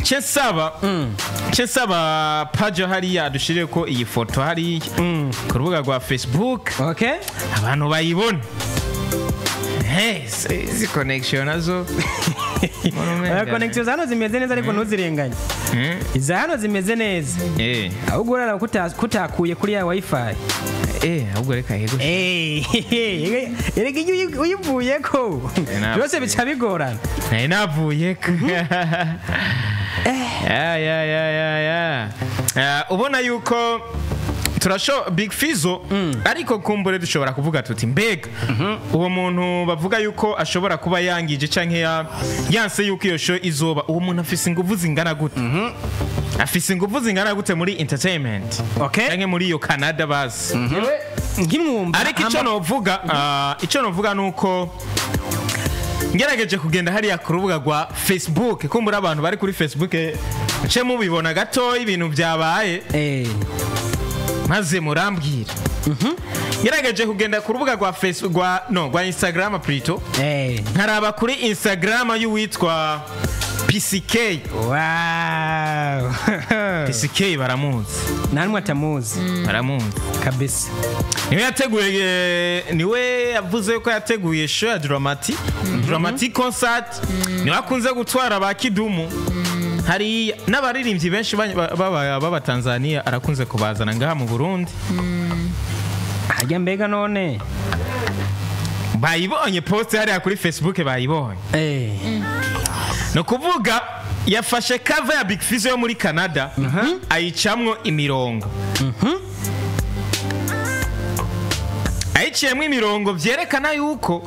Nce nsaba page hariya dushire ko iyi foto hariya ku rubuga rwa Facebook, abantu bayibona. Hey, izi connection nazo. Oya, connection hano zimeze neza, ariko ntuzirenganye. Iza hano zimeze neza. Ahubwo uraraba kutakuye kuri ya wifi. Ahubwo reka yego. Erega iyo uyivuyeko byose bica bigorana. Nari navuye ko ya ya ya ya ya. Ubona yuko turasho Big Fizzo, ariko kumbure dushobora kuvuga tuti mbega uwo muntu bavuga yuko ashobora kuba yangije canke yanse yuko iyo show izoba, uwo muntu afise inguvu zingana gute? Afise inguvu zingana gute muri entertainment canke muri iyo Canada basi? Yewe nk'imwumva. Ariko icyo novuga, icyo novuga nuko ngerageje kugenda hariya ku rubuga rwa Facebook, kumbura abantu bari kuri Facebook nce mubibona gatoya ibintu byabaye, maze murambwira. Ngerageje kugenda ku rubuga rwa Facebook, rwa no rwa Instagram plutôt, nkaraba kuri Instagram y'uwitwa PCK. PCK baramuzi. Nta n'umwe atamuzi. Baramuzi. Kabisa. Niwe yateguye, niwe yavuze ko yateguye show ya Drama-T, Drama-T concert. Niwe akunze gutwara ba Kidumu, hari n'abaririmbyi benshi b'aba Tanzania arakunze kubazana ngaha mu Burundi. Hajya mbega none Bayibonye post hariya kuri Facebook, bayibonye. Ni ukuvuga yafashe cover ya Big Fizzo yo muri Canada, ayicamwo imirongo, ayiciyemo imirongo byerekana yuko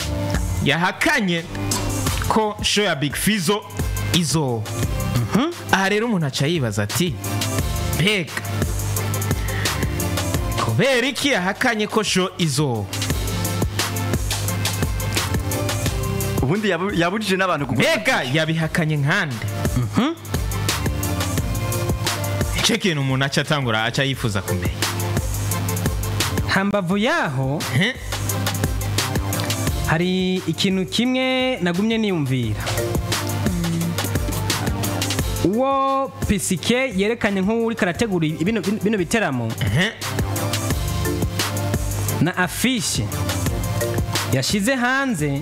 yahakanye ko show ya Big Fizzo izoba. Aha rero umuntu aca yibaza ati mbega kubera iki yahakanye ko show izoba? Ubundi yabujije n'abantu kugura. Mbega yabihakanye nkande? Icyo kintu umuntu aca atangura aca yifuza kumenya. Hambavu yaho hari ikintu kimwe nagumye niyumvira. Uwo PCK yerekanye nk'uri karategura bino biteramo na affiche yashize hanze,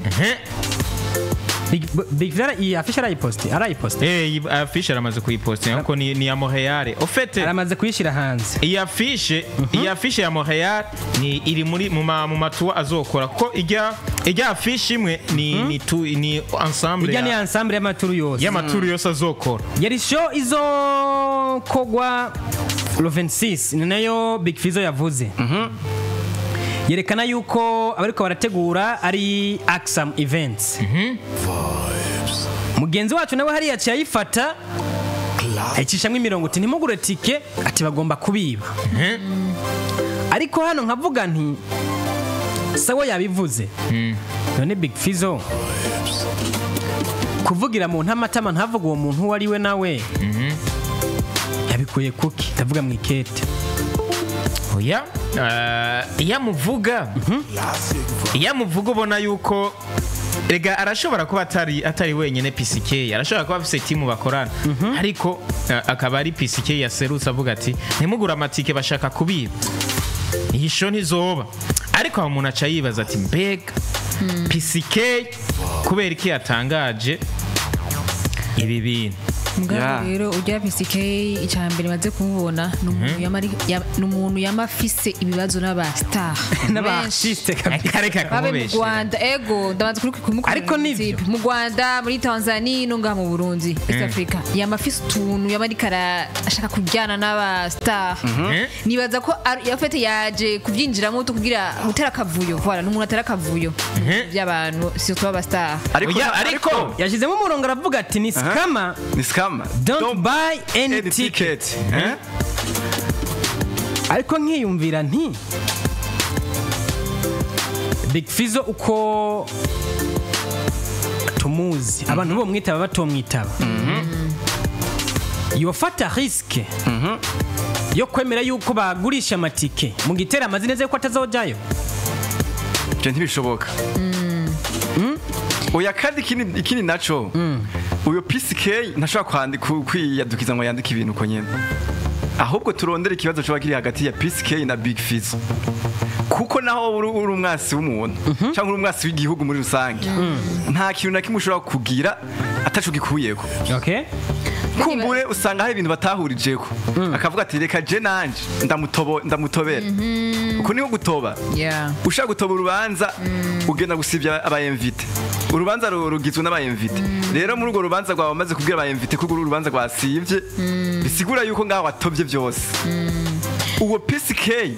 Big Fizzo iyi affiche arayiposte, arayiposte. Eh, iyi affiche aramaze kuyipostinga kuko ni ya Montreal. Au fait Aramaze kuyishyira hanze. Iyi affiche ya Montreal ni iri muri mu matuwa azokora, kuko ijya affiche imwe ni ensemble Ijya ni ensemble y'amaturu yose. Y'amaturu yose azokora. Yari show izokogwa le 26, ni nayo Big Fizzo yavuze, yerekana yuko abariko barategura ari Axam Events. Mugenzi wacu nawe hariya yaciye ayifata ayicishamwo imirongo, ati ntimugure tike, ati bagomba kubiba. Ariko hano nkavuga nti sawa, yabivuze, none Big Fizzo kuvugira mu ntamatama ntavuga uwo muntu uwo ari we, nawe yabikuye kuki? Ndavuga mu ikete. Oya, iyo amuvuga ubona yuko rega arashobora kuba atari wenyine. PCK arashobora kuba afise timu bakorana, ariko akaba ari PCK yaserutse avuga ati ntimugure amatike, bashaka kubiba, iyi show ntizoba. Ariko aho umuntu aca yibaza ati mbega PCK kubera iki yatangaje ibi bintu? Mugabo rero ujya PCK, icya mbere maze kumubona ni umuntu yama afise ibibazo n'aba star. N'aba artiste kabisa. Reka babe mu kumubeshera. Rwanda, ego ndabanza kuri kumukorera Ariko nivyo. mu Rwanda, muri Tanzania no ngaha mu Burundi, East Africa, yama afise utuntu yama ariko ashaka kujyana n'aba star. Nibaza ko yafete yaje kubyinjiramo to kugira gutera akavuyo. Voilà, ni umuntu atera akavuyo by'abantu, surtout aba star. Ariko Oya, ariko Yashyizemo umurongo, aravuga ati ni scammer. Ni scam. Don't buy any any ticket. ticket. Eh? Ariko nkiyumvira nti Big Fizzo uko tumuzi, abantu bo mwitaba batomwitaba, yofata risque yo kwemera yuko bagurisha amatike mu gitera amazi neza yuko atazojayo? Ibyo ntibishoboka. Oya, kandi ikindi naco, uyo PCK ntashobora kwandika, kwiyadukiza ngo yandike ibintu uko nyene. Ahubwo turondere ikibazo coba kiri hagati ya PCK na Big Fizzo, kuko naho uri umwasi w'umuntu cyangwa uri umwasi w'igihugu muri rusange, nta kintu na kimwe ushobora kugira ataco gikuyeko. Kumbure usanga hari ibintu batahurijeko, akavuga ati: "Reka je nanje ndamutobera." Uko niho gutoba. Ushaka gutoba urubanza, ugenda gusibya aba invités. Urubanza rugizwe n'aba invités. Rero muri urwo rubanza rwawe wamaze kubwira aba invités ko uru rubanza rwasivye, bisigura yuko ngaho watobye byose. Uwo PCK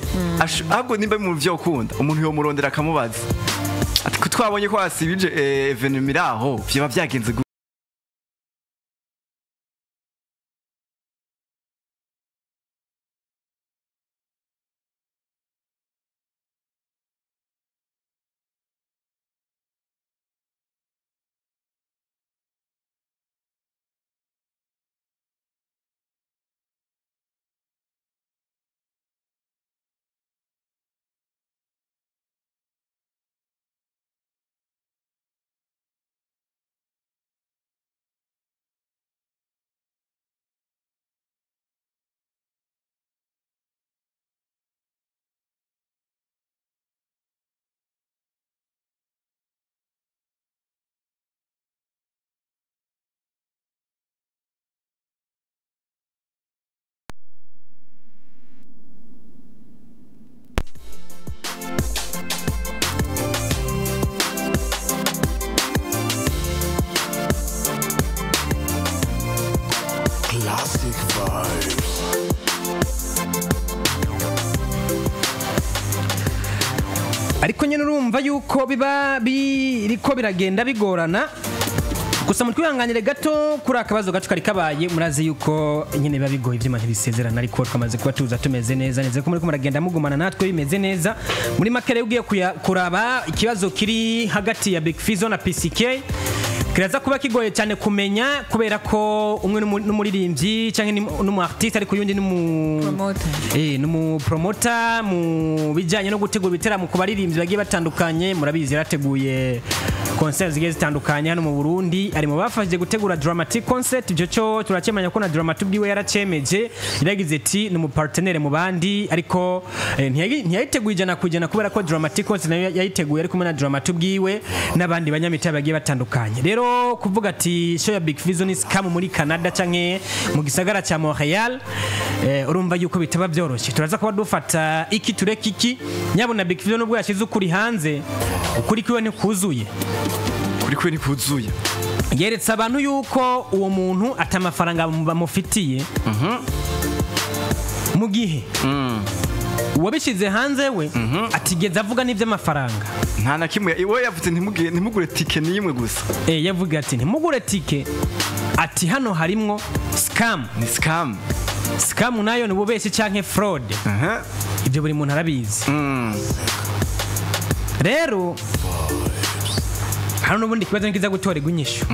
ahubwo nimba mu vyo ukunda umuntu, yomurondera akamubaza ati: "Ko twabonye ko wasibije événement iraho, vyoba vyagenze gute?" Classic vibes. Ariko nyine urumva yuko biba biriko biragenda bigorana. Gusa mutwihanganire gato kuri akabazo gato kari kabaye. Murazi yuko nyine biba bigoye, ivyuma ntibisezerana, ariko twamaze kuba tuza tumeze neza neza ko muriko muragenda mugumana natwe bimeze neza. Muri make rero, ugiye kuraba ikibazo kiri hagati ya Big Fizzo na PCK, kiraza kuba kigoye cyane kumenya, kubera ko umwe n'umuririmbyi cyangwa n'umu artiste, ariko uyundi n'umu Promoter. Numu promoter mu bijyanye no gutegura ibiteramo ku baririmbyi bagiye batandukanye. Murabizi, yarateguye concert zigiye zitandukanye hano mu Burundi, ari mu bafashije gutegura Dramatic Concert. Ibyo cyo turakemanya ko na Dramatic ubwiwe yaracemeje, yaragize ati ni umu partenaire mu bandi, ariko ntiyayiteguye 100%, kubera ko Dramatic Concert nayo yayiteguye ari kumwe na Dramatic ubwiwe n'abandi banyamitahe bagiye batandukanye. Rero kuvuga ati show ya Big Fizzo ni scam muri Canada canke mu gisagara ca Montreal, urumva yuko bitaba byoroshye. Turaza kuba dufata iki tureke iki. Nyabona Big Fizzo nubwo yashize ukuri hanze, ukuri kiwe ntikuzuye. Kuri kwe ntikuzuye. Yeretse abantu yuko uwo muntu atamafaranga bamufitiye, mu gihe uwabishyize hanze we atigeze avuga n'iby'amafaranga. Nta na kimwe. Iwe yavuze ntimugure tike n'imwe gusa. Yavuga ati ntimugure tike, ati hano harimwo scam. Ni scam. Scam nayo ni ububeshyi canke fraud. Ibyo buri muntu arabizi. Rero hano n'ubundi ikibazo ntikiza gutorerwa inyishu,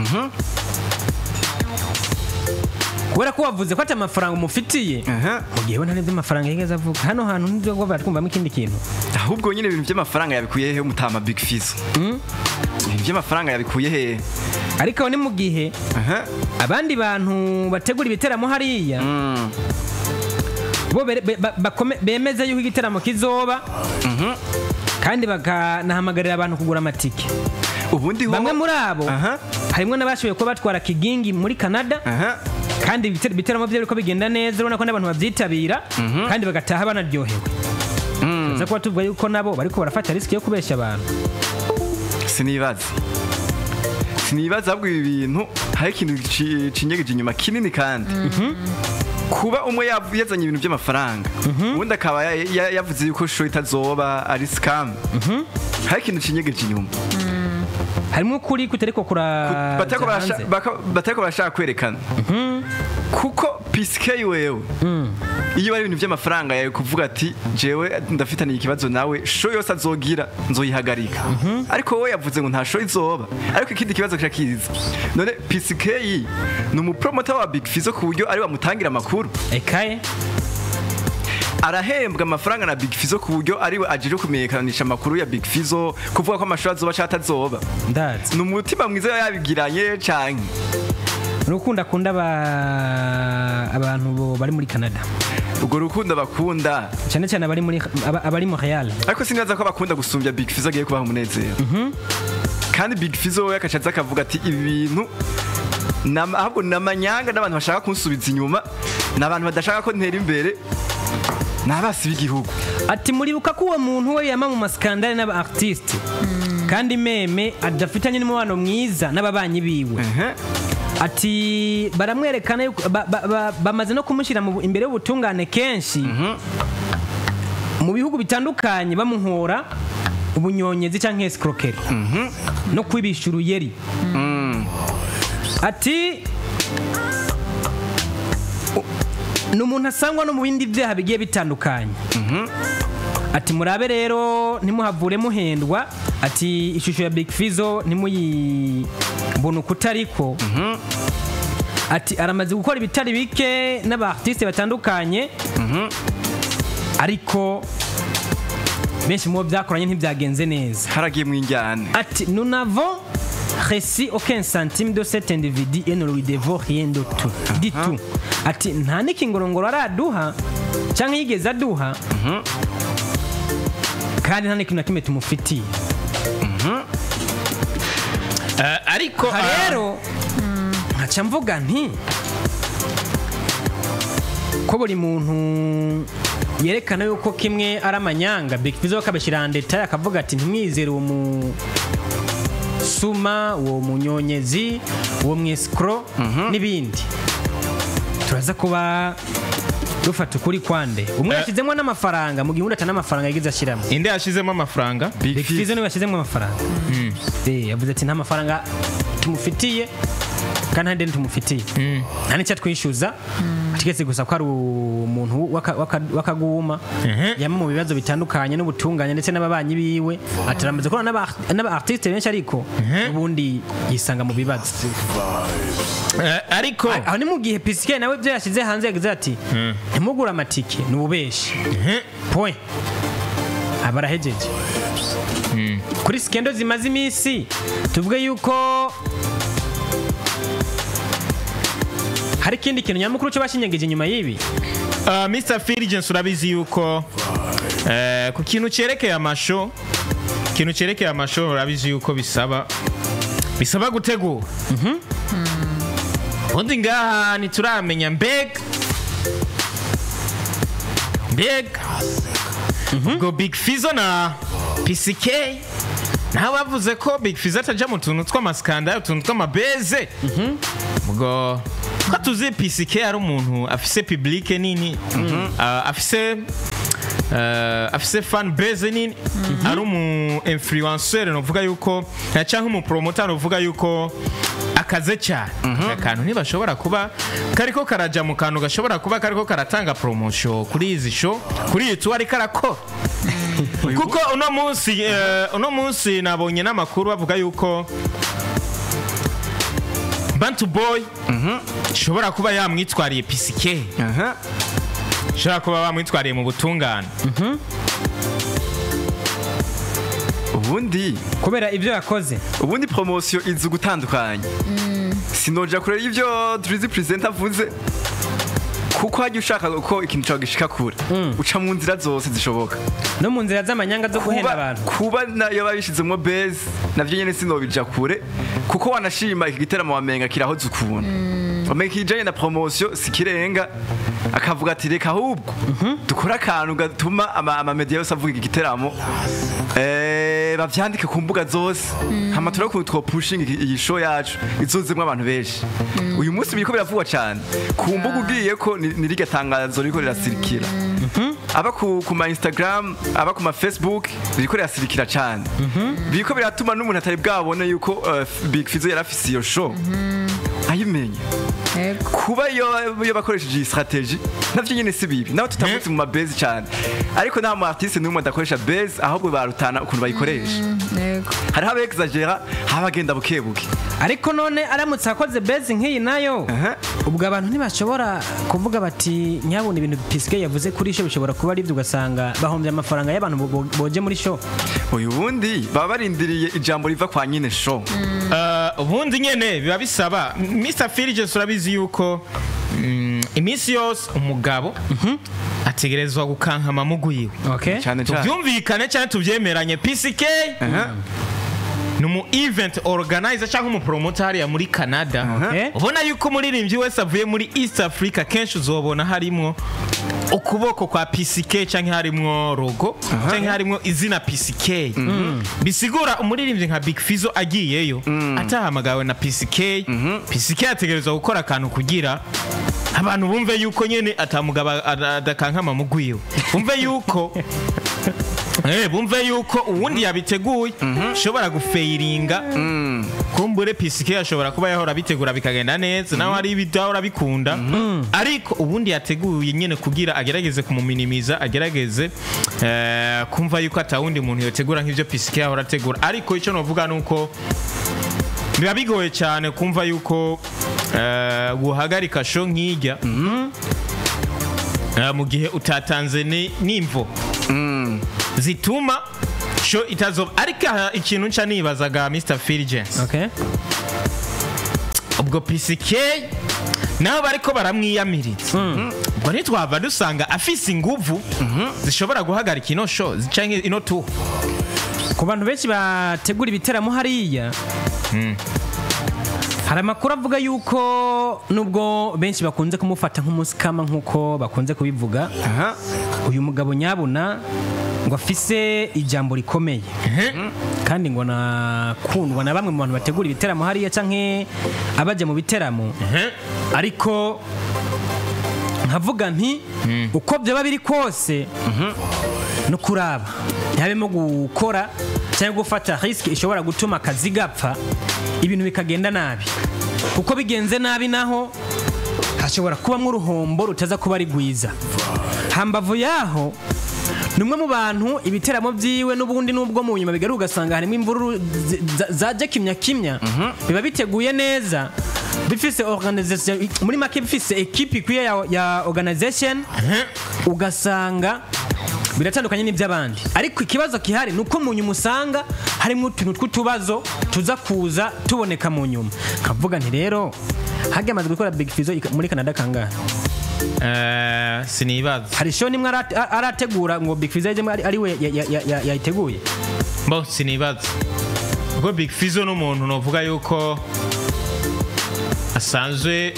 kubera ko wavuze ko ati amafaranga umufitiye, mu gihe we nta n'iby'amafaranga yigeze avuga. Hano hantu nibyo ngo baratwumvamo ikindi kintu. Ahubwo nyine ibintu by'amafaranga yabikuye hehe umutama Big Fizzo? Ibintu by'amafaranga yabikuye hehe? Ariko aho ni mu gihe abandi bantu bategura ibiteramo hariya bo bemeza yuko igiteramo kizoba, kandi bakanahamagarira abantu kugura amatike. Ubundi ho Bamwe muri abo harimo n'abashoboye kuba batwara Kigingi muri Canada, kandi ibiteramo byo biriko bigenda neza, urabona ko n'abantu babyitabira kandi bagataha banaryohewe. Tuza kuba tuvuga yuko nabo bariko barafata risque yo kubeshya abantu. Sinibaza ahubwo ibi bintu hari ikintu cinyegeje inyuma kinini, kandi kuba umwe yazanye ibintu by'amafaranga, ubundi akaba yavuze yuko show itazoba ari scam, hari ikintu cinyegeje inyuma. Harimo ukuri kutariko kura hanze. Batariko barashaka kwerekana, kuko PCK wewe iyo ari ibintu by'amafaranga yawe kuvuga ati jewe ndafitaniye ikibazo nawe, show yose azogira nzoyihagarika, ariko wowe yavuze ngo nta show izoba. Ariko ikindi kibazo kiza none, PCK ni umupromota wa Big Fizzo ku buryo ari wamutangira amakuru? Ekaye. Arahembwa amafaranga na Big Fizzo ku buryo ariwe ajeje kumenyekanisha amakuru ya Big Fizzo, kuvuga ko amashuri azoba canke atazoba? Ndazi. Ni umutima mwiza yabigiranye canke Urukundo akunda abantu bari muri Canada. Urwo rukundo bakunda. Cyane cyane abari muri abari Montreal. Ariko sinibaza ko bakunda gusumbya Big Fizzo agiye kubaha umunezero. Kandi Big Fizzo we akaca aza akavuga ati ibi bintu ahubwo ni amanyanga n'abantu bashaka kunsubiza inyuma, ni abantu badashaka ko ntera imbere, ni abasi b'igihugu. Ati muribuka ko uwo muntu we yama mu ma scandales n'aba artiste, kandi même adafitanye n'umubano mwiza n'ababanyi biwe. Ati baramwerekana yuko bamaze no kumushyira imbere y'ubutungane kenshi mu bihugu bitandukanye, bamuhora ubunyonyezi cyangwa escroquerie no kwibisha uruyeri. Ati ni umuntu asangwa no mu bindi byaha bigiye bitandukanye. Ati murabe rero ntimuhavure muhendwa. Ati ishusho ya Big Fizzo ntimuyibone ukutariko. Ati aramaze gukora ibitari bike n'aba artiste batandukanye, ariko benshi mu bo byakoranye ntibyagenze neza. Haragiye mu injyane. Ati nous n'avons reçu aucun centime de cet individu et ne lui devons rien de tout du tout. Ati nta n'ikingorongoro araduha cyangwa yigeze aduha, kandi nta n'ikintu na kimwe tumufitiye. Ariko Aha rero nkaca mvuga nti ko buri muntu yerekana yuko kimwe ari amanyanga, Big Fizzo akabashyira en détail, akavuga ati ntimwizere uwo musuma, uwo munyonyezi, uwo mw escroc n'ibindi. Turaza kuba dufata ukuri kwande umwe yashyizemo n'amafaranga, mu gihe undi atana amafaranga yigeze ashyiramo. Inde yashizemo amafaranga? Big Big Fizzo. Fizzo niwe yashyizemo amafaranga. Yavuze ati nta mafaranga tumufitiye kandi nta deni tumufitiye, nta n'icyo atwishyuza, ategetse gusa ko ari umuntu w'akaguma yama mu bibazo bitandukanye n'ubutungane ndetse n'ababanyi biwe. Ataramaze kubona n'aba artiste benshi, ariko ubundi yisanga mu bibazo. Ariko Aho ni mu gihe Pisike nawe ibyo yashyize hanze yagize ati ntimugure amatike, ni ububeshi, point. Aba arahejeje. Kuri scandale zimaze iminsi, tuvuge yuko hari ikindi kintu nyamukuru cyo bashinyageje inyuma y'ibi. Mr Fulgence, urabizi yuko ku kintu cyerekeye ama show, ikintu cyerekeye ama show, urabizi yuko bisaba gutegura. Ubundi ngaha ntituramenya mbega ubwo Big Fizzo na PCK nawe bavuze ko Big Fizzo ataja mu tuntu tw'ama scandales, utuntu tw'ama buzz. Ubwo ko tuzi PCK ari umuntu afise public nini, afise fan base nini, ari umu influencer novuga yuko cyangwa umu promoter novuga yuko akaze cyane, akantu ntibashobora kuba kariko karaja mu kantu gashobora kuba kariko karatanga promotion kuri izi show, kuri iyi tour ariko arakora. Kuko uno munsi nabonye n'amakuru bavuga yuko Bantu Boy ishobora kuba yamwitwariye PCK, ishobora kuba bamwitwariye mu butungane. Ubundi Kubera ibyo yakoze. Ubundi promotion izi gutandukanye. Sinoja kure y'ivyo Drizzy Presenter avuze, kuko hajya ushaka ko ikintu cyawe gishika kure, uca mu nzira zose zishoboka. No mu nzira z'amanyanga zo guhenda Kuba abantu. Kuba nayo babishizemo base, navyo nyene sinobija kure, kuko wanashima iki giteramo wamenga kirahoze ukuntu, wamenga kijanye na promotion sikirenga. Akavuga ati reka ahubwo dukore akantu gatuma ama media yose avuga iki giteramo, bavyandike ku mbuga zose, hama turebe ukuntu twopushinga iyi show yacu izozemwo abantu benshi. Uyu munsi biriko biravugwa cane ku mbuga ugiye ko ni rirya tangazo ririko rirasirikira, aba ku ma Instagram, aba ku ma Facebook, biriko rirasirikira cane. Biriko biratuma n'umuntu atari bwabone yuko Big Fizzo yarafise iyo show ayimenye. Kuba iyo bakoresheje iyi strategy, navyo nyene si bibi, naho tutamutse mu ma buzz cyane, ariko nta mu artiste n'umwe adakoresha buzz, ahubwo barutana ukuntu bayikoresha. Hariho abexagera, haba agenda buke buke. Ariko none aramutse akoze buzz nk'iyi nayo, Ubwo abantu ntibashobora kuvuga bati nyabona ibintu PCK yavuze kuri show bishobora kuba ari ibyo, ugasanga bahombye amafaranga y'abantu boje muri show. Uyu bundi baba barindiriye ijambo riva kwa nyine show. Ubundi nyene biba bisaba Mr Phillips, urabizi yuko iminsi yose umugabo ategerezwa gukankama muguyiwe. Okay. Cyane cyane. Tuvyumvikane cyane tuvyemeranye, PCK ni umu event organizer cyangwa umu promoter hariya muri Canada. Ubona yuko umuririmbyi wese avuye muri East Africa kenshi uzobona harimwo ukuboko kwa PCK, cyangwa harimwo logo, cyangwa harimwo izina PCK. Bisigura umuririmbyi nka Big Fizzo agiyeyo atahamagawe na PCK, PCK ategerezwa gukora akantu kugira abantu bumve yuko nyene atamugaba adakankama mugwiwe, bumve yuko uwundi yabiteguye ushobora gufeiringa. Kumbure PCK ashobora kuba yahora abitegura bikagenda neza, nawe hari ibidahora bikunda, ariko ubundi yateguye nyene kugira agerageze kumuminimiza, agerageze kumva yuko atawundi muntu yotegura nk'ivyo PCK yahora ategura. Ariko icyo novuga nuko biba bigoye cyane kumva yuko guhagarika show nk'ijya mu gihe utatanze n'imvo zituma show itazoba. Ariko aha ikintu nca nibazaga, Mr Philgence, Okay. ubwo PCK nabo bariko baramwiyamiriza, ubwo ntitwava dusanga afise inguvu zishobora guhagarika ino show canke ino tour? Ku bantu benshi bategura ibiteramo hariya, hari amakuru avuga yuko nubwo benshi bakunze kumufata nk'umusikama nk'uko bakunze kubivuga, uyu mugabo nyabuna ngo afise ijambo rikomeye, kandi ngo nakundwa na bamwe mu bantu bategura ibiteramo hariya canke abajya mu biteramo. Ariko nkavuga nti uko byaba biri kose no kuraba ntihabemo gukora cyangwa gufata risque ishobora gutuma akazi gapfa, ibintu bikagenda nabi, kuko bigenze nabi naho hashobora kubamo uruhombo rutaza kuba ari rwiza. Hambavu yaho ni umwe mu bantu ibiteramo byiwe n'ubundi n'ubwo mu nyuma bigaruka ugasanga harimo imvururu zaje kimya kimya, biba biteguye neza, bifise organisation, muri make bifise equipe ikwiye ya organisation, ugasanga biratandukanye n'iby'abandi. Ariko ikibazo kihari ni uko mu nyuma usanga harimo utuntu tw'utubazo tuza kuza tuboneka mu nyuma. Nkavuga nti rero hajya amaze gukora Big Fizzo muri Canada kangahe? Sinibaza. Hari show nimwe arategura ngo Big Fizzo yajyemo ari we yayiteguye? Bo sinibaza, ubwo Big Fizzo n'umuntu novuga yuko asanzwe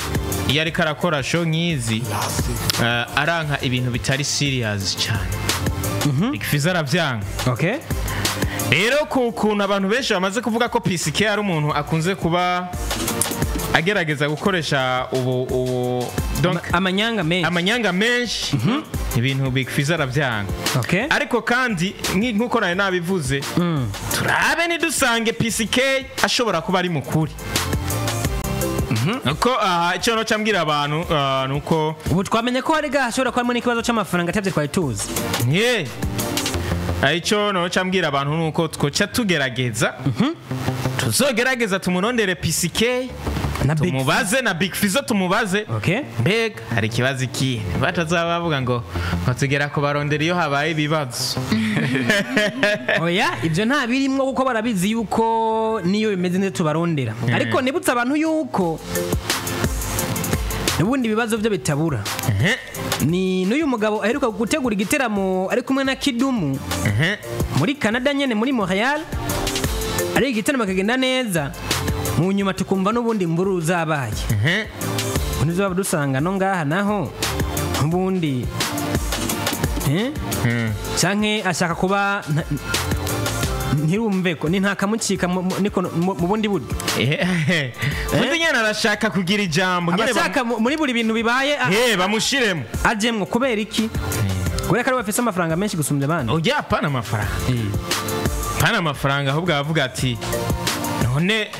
iyo ariko arakora show nk'izi aranka ibintu bitari serious cyane. Big Fizzo arabyanga. Okay. Rero ku kuntu abantu benshi bamaze kuvuga ko PCK ari umuntu akunze kuba agerageza gukoresha ubu donc amanyanga menshi. Amanyanga menshi, ibintu Big Fizzo arabyanga. Okay. Ariko kandi nk'uko nari nabivuze, turabe ntidusange PCK ashobora kuba ari mukuri, nuko aha icyo no mbwira abantu nuko Ubu twamenye ko hari hashobora kuba harimo n'ikibazo cy'amafaranga atabyo twari tuzi. Nye icyo no mbwira abantu nuko twoca tugerageza, tuzogerageza tumurondere PCK na Big tumubaze, na Big Fizzo tumubaze. Okay. Mbega hari ikibazo ikihe? Batazaba bavuga ngo tugera kubarondera iyo habaye ibibazo. Oya, ibyo nta birimwo, kuko barabizi yuko niyo bimeze neza tubarondera. Ariko nibutse abantu yuko n'ubundi ibibazo byo bitabura. Ni n'uyu mugabo aheruka gutegura igiteramo ari kumwe na Kidumu muri Canada nyene, muri Montreal, ariko igiteramo kikagenda neza, mu nyuma tukumva n'ubundi imvururu zabaye. Ntizaba dusanga no ngaha naho n'ubundi, eh? Canke ashaka kuba ntirumve ko ni ntakamucika niko mu bundi buryo. Ubundi nyene arashaka kugira ijambo nyene. Abashaka muri buri bintu bibaye bamushiremo. Ajemwo kubera iki? Kubera ko ariwe bafise amafaranga menshi gusumbya abandi? Oya, apana amafaranga, apana amafaranga, ahubwo aravuga ati none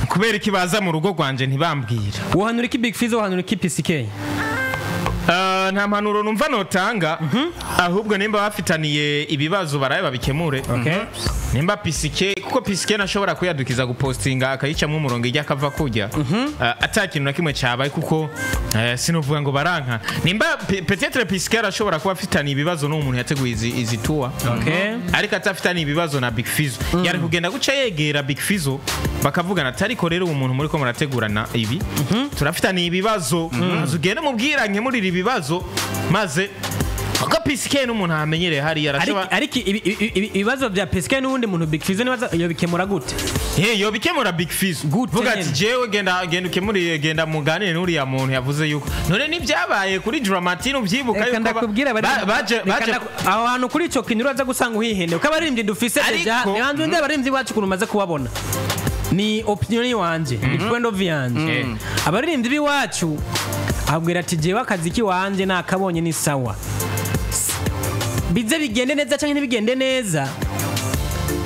kubera iki baza mu rugo rwanje ntibambwira? Wohanura iki Big Fizzo? Wohanura iki PCK? Nta mpanuro numva notanga, ahubwo nimba bafitaniye ibibazo barabe babikemure. Nimba PCK, kuko PCK nashobora kuyadukiza gupostinga akayicamwo umurongo ijya akava kujya ata kintu na kimwe cyabaye, kuko sinovuga ngo baranka. Nimba peut-être PCK arashobora kuba afitaniye ibibazo n'uwo muntu yateguye izi tour, ariko atafitaniye ibibazo na Big Fizzo, yari kugenda guca yegera Big Fizzo bakavugana ati: "Ariko rero uwo muntu muri ko murategurana ibi turafitaniye ibibazo, maze ugende mubwira nkemurire ibibazo." Maze kuko PCK n'umuntu ahamenyereye hariya arashobora. Ariko ibibazo bya PCK n'uwundi muntu, Big Fizzo nibaza iyo bikemura gute? Hey, yo bikemura Big Fizzo. Gute Vuga ati: nyene? "Jewe genda, genda ukemurire, genda muganire n'uriya muntu yavuze yuko." None nibyabaye kuri Dramatine, ubyibuka Reka yuko ndakubwira baje reka baje aho hantu kuri ico kintu uraza gusanga uhihende, kuko abaririmbyi dufise déjà nibanze undi abaririmbyi bacu ukuntu umaze kubabona, ni opinion yanje, ni point of view yanje. Abaririmbyi b'iwacu abwira ati: "Jewe akazi kiwanje nakabonye, ni sawa, bize bigende neza canke ntibigende neza,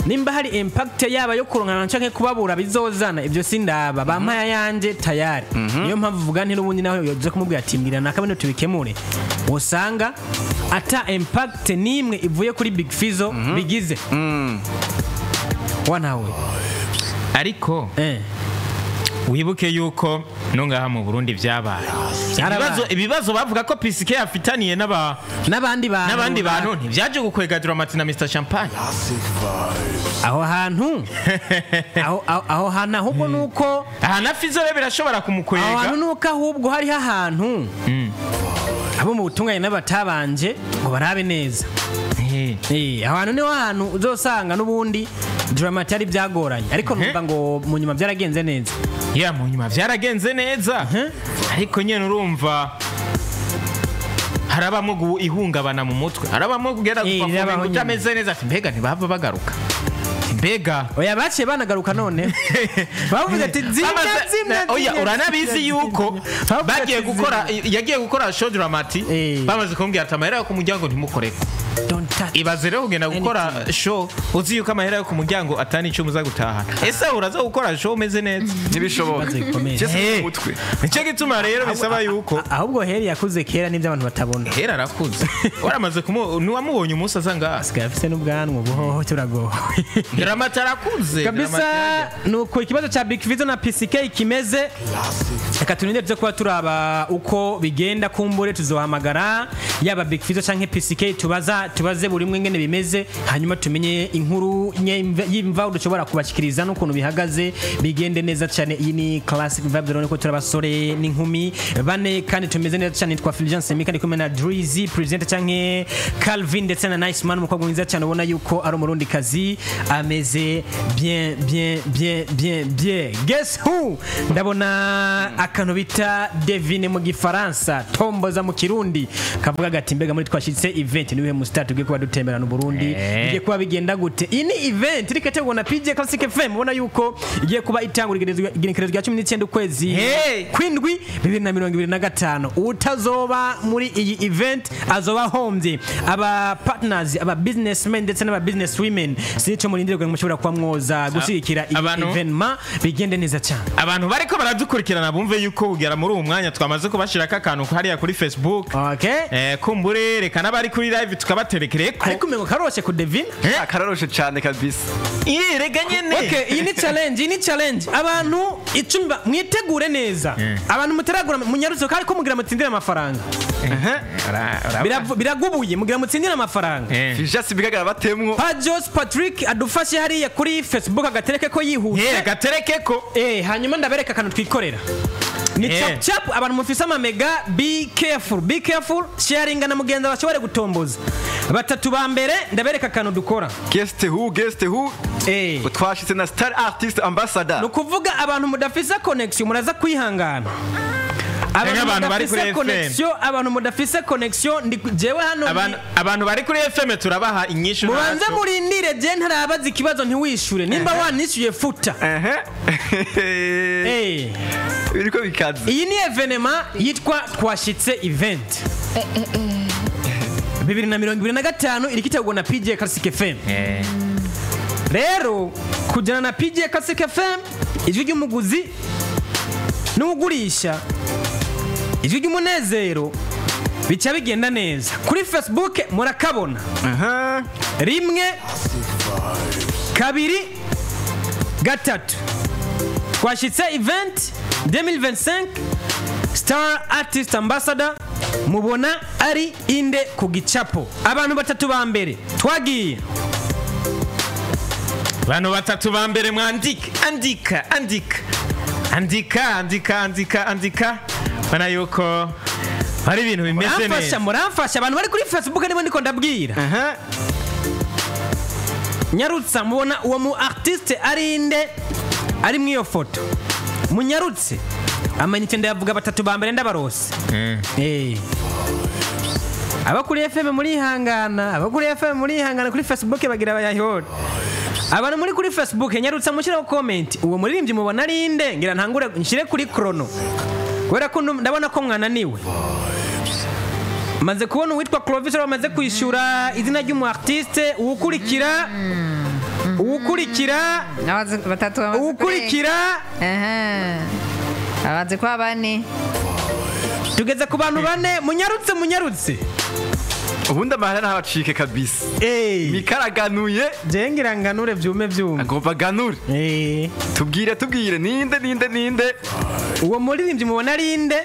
nimba hari impact yaba yo kuronkana canke kubabura bizozana, ibyo sindaba, bampaya yanje tayari." Niyo mpamvu uvuga nti n'ubundi nawe yoje kumubwira ati: "Mbwira nakabone tubikemure," usanga ata impact nimwe ivuye kuri Big Fizzo bigize wa nawe. Ariko wibuke yuko no ngaha mu Burundi byabaye. Byarabaye. Ibibazo bavuga ko PCK afitaniye n'aba n'abandi bantu. N'abandi bantu ntibyaje gukwega Dramati na Mr Champagne. Classic vibes. Aho hantu aho hantu ahubwo nuko Aha na Fizzo rero birashobora aho kumukwega. hantu nuko ahubwo hariho ahantu abo mu butungane n'abatabanje ngo barabe neza. Aho hantu niho hantu uzosanga n'ubundi Dramati ari byagoranye, ariko numva ngo mu nyuma byaragenze neza. Ya, mu nyuma byaragenze neza, ariko nyine urumva harabamo ihungabana mu mutwe, harabamo kugera Birabaho guperforminga nyine. utameze neza, ati: "Mbega ntibava bagaruka? Ati, mbega?" Oya, baciye banagaruka, none bavuze ati: "Zimya, zimya, Oya, zimya, uranabizi zimya, yuko zimya." Bavuze bagiye ati: gukora "Zimya." Yagiye gukora show Dramati, bamaze kumbwira ati: "Amahera yo ku muryango ntimukoreko." Don't touch. Ibaze rero kugenda gukora show uzi yuko amahera yo ku muryango atani icumi uza gutahana. Ese uraza gukora show umeze neza? Ntibishoboka. Ibibazo bikomeye. Cyese Eh. mu mutwe. Nicyo gituma rero bisaba yuko Ahubwo heri yakuze kera, n'ibyo abantu batabona. Hera arakuze, waramaze kumu ntiwamubonye umunsi aza ngaha? Asigaye afise n'ubwanwa ubuhoho, turagowe. Dramati arakuze. Kabisa. Dramati. Nuko ikibazo cya Big Fizzo na PCK kimeze. Reka turinde tuze kuba turaba uko bigenda. Kumbure tuzohamagara yaba Big Fizzo canke PCK, tubaza tubaze buri umwe ingene bimeze, hanyuma tumenye inkuru y'imvaho dushobora kubashikiriza n'ukuntu bihagaze, bigende neza cyane. Iyi ni Classic Vibes. Urabona ko turi abasore n'inkumi bane kandi tumeze neza cyane. Twa Fulgence Mika, ndi kumwe na Drizzy Presenter canke Calvin, ndetse na Nice Man, umukobwa mwiza cyane ubona yuko ari umurundi kazi, ameze bien bien bien bien bien. Guess who? Ndabona akantu bita devine mu gifaransa, tomboza mu kirundi, kavuga gati: "Mbega muri twashitse event niwe mu star tugiye kuba dutemberana Burundi, bigiye kuba bigenda gute?" Iyi ni event iriko iteguwe na PJ Classic FM, ubona yuko igiye kuba itangura igenekerezo rya 19 ukwezi kwindwi 2025. Utazoba muri iyi event azoba ahombye. Aba partners, aba businessmen ndetse n'aba business women, sinico murindire kugira ngo mushobora kuba mwoza gushyigikira iyi événement bigende neza cyane. Abantu bariko baradukurikirana bumve yuko kugera muri uwo mwanya twamaze kubashirako akantu hariya kuri Facebook. Kumbure reka n'abari kuri live tukabaterekereko. Ariko umengo karoshe ku devine. Karoroshe cyane kabisa. Ih, rega nyene. Okay, iyi ni challenge, iyi ni challenge. Abantu 10 mwitegure neza. Abantu mutaragura munyarutse, kandi ko mugira mutsindire amafaranga. Biragubuye, mugira mutsindire amafaranga. Fulgence bigagara batemwo. Pajos Patrick adufashe hariya kuri Facebook agatereke ko yihuse. Gaterekeko. Hanyuma ndabereka akantu twikorera. Ni chap chap. Abantu mufise amamega, be careful, be careful, sharinga na mugenzi bashobore gutomboza. Batatu ba mbere ndabereka akantu dukora. Guest who, guest who? Twashitse na star artist ambassador. Ni ukuvuga abantu mudafise connection muraza kwihangana. Canke abantu bari Mudafise kuri FM. connection, abantu mudafise connection, ndi jewe hano Abantu bari kuri FM turabaha inyishu mubanze ntaco. murindire, je ntarabaza ikibazo ntiwishure. Nimba wanishyuye, futa. Biriko bikaze. Iyi ni événement yitwa Twashitse Event 2025, iriko itegurwa na PJ Classic FM. Rero kujyana na PJ Classic FM, ijwi ry'umuguzi n'ugurisha, ijwi ry'umunezero. Bica bigenda neza. Kuri Facebook murakabona. 1 2 3. Twashitse event 2025 Star Artist Ambassador, mubona ari inde ku gicapo? Abantu batatu ba mbere twagiye. Abantu batatu ba mbere, mwandike, andika, andika, andika, andika, andika, andika. Bana yuko hari ibintu bimeze Muramfasha, neza. muramfasha. Abantu bari kuri Facebook nibo ndiko ndabwira. Nyarutsa, mubona uwo mu artiste ari inde ari mw'iyo foto? Munyarutse, amayinite ndayavuga, batatu ba mbere ndabarose. Abo kuri FM murihangana, abo kuri FM murihangana, kuri Facebook bagira bayahora. Abantu muri kuri Facebook, nyarutsa mushyiraho comment, uwo muririmbyi mubona ari inde? Ngira ntangure nshyire kuri chrono kubera ko ndabona ko mwananiwe. Maze kubona uwitwa Clovis bamaze kwishyura izina ry'umu artiste. Uwukurikira, uwukurikira. Batatu bamaze. Uwukurikira. Aha. Abaze kwa bane. Tugeze ku bantu bane, munyarutse, munyarutse. Ubundi amahera ntabacike kabisa. Mikaraganuye. Je ngira nganure vyume vyume. Agomba ganure. Tubwire, tubwire, ninde, ninde, ninde? Uwo muririmbyi mubona ari inde?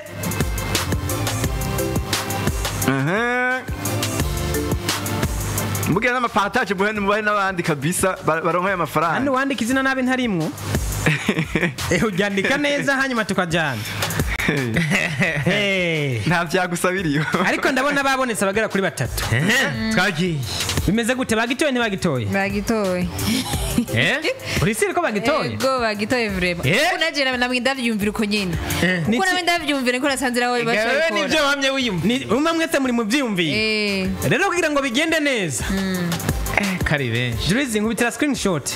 Aha. Mubwira n'amapartage, muhe, mubahe n'abandi kabisa, baronke ayo mafaranga. Hano wandika izina nabi ntarimwo. Uryandika neza hanyuma tukajyana. Nta vyagusabiriyo. Ariko ndabona babonetse abagera kuri batatu. Twagiye. Bimeze gute, bagitoye ntibagitoye? Bagitoye. Uri siri ko bagitoye? Ego, bagitoye vraiment. Kuko naje namwe ndavyumvira uko nyene. Kuko namwe ndavyumvira ko nasanze aho Wewe bashobora. nibyo bamye wiyumva. Umva, mwese muri mu byiyumviye. Rero kugira ngo bigende neza, Kari benshi. Drizzy, nkubitira screenshot,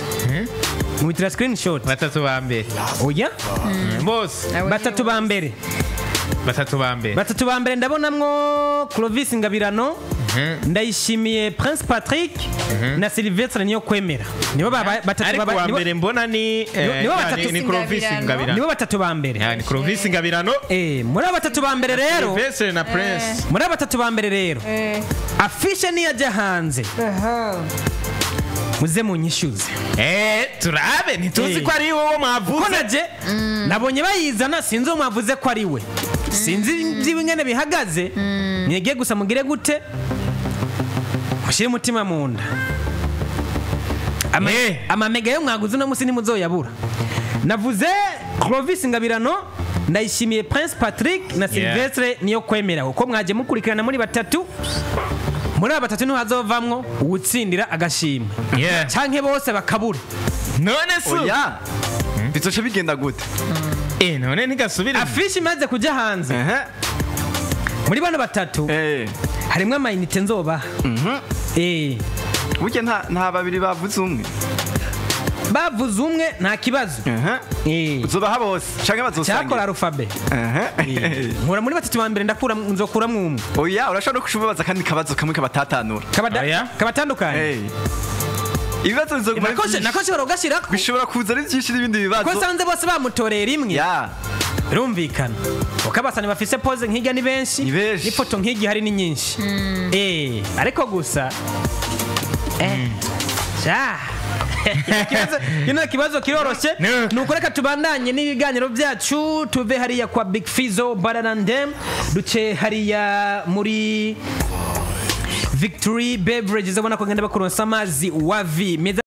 nkubitira screenshot. Batatu ba mbere. Oya. Bose. Abo ni Batatu ba mbere. Batatu ba mbere. Batatu ba mbere, ndabonamwo Clovis Ngabirano, Ndayishimiye Prince Patrick na Sylvestre Niyo Kwemera, nibo batatu. Ariko uwa mbere mbona ni Nibo batatu. ni Clovis Ngabirano. Ngabirano. Nibo batatu ba mbere. Ya, ni Clovis Ngabirano. Muri abo batatu ba mbere rero, Sylvestre na Prince. muri abo batatu ba mbere rero, afishe niyajya hanze, muze munyishyuze. Turabe, ntituzi ko ari wowe Kuko mwavuze. naje nabonye bayizana, sinzi uwo mwavuze ko ari we, sinzi iby'ingene bihagaze. Mwege gusa mugire gute, mushyire umutima mu nda. Amamega yo mwaguze uno munsi ntimuzoyabura. Navuze Clovis Ngabirano, Ndayishimiye Prince Patrick na Sylvestre Niyo Kwemera. Uko mwaje mukurikirana muri batatu, muri aba batatu niho hazovamwo uwutsindira agashimwe, canke bose bakabura. None se Oya, bizoca bigenda gute? None ntigasubire. Afishi imaze kujya hanze, muri bano batatu harimwo amayinite nzobaha. Burya nta babiri bavuze umwe. Bavuze umwe nta kibazo. Uzobaha bose canke Cyakora bazosangira? arufabe nkura muri batatu ba mbere, ndakura, nzokuramwo umwe. Oya, urashobora no kushubabaza akandi kabazo kamwe kabatatanura. Oya. Kabatandukanye. Ibibazo bizoguma ari vyinshi. Nako nshobora kugashirako. Bishobora kuza ari byinshi n'ibindi bibazo. Ko nsanze bose bamutoreye rimwe. Ya. Birumvikana kuko abasani bafise pose nk'ijya ni benshi. Ni benshi. N'ifoto nk'ijya hari ni nyinshi. Ariko gusa sha kino kibazo kiroroshe. No. Nuko reka tubandanye n'ibiganiro byacu, tuve hariya kwa Big Fizzo Baranandem, duce hariya muri Victory Beverages, ubona ko ngenda bakuronsa amazi wavi meza.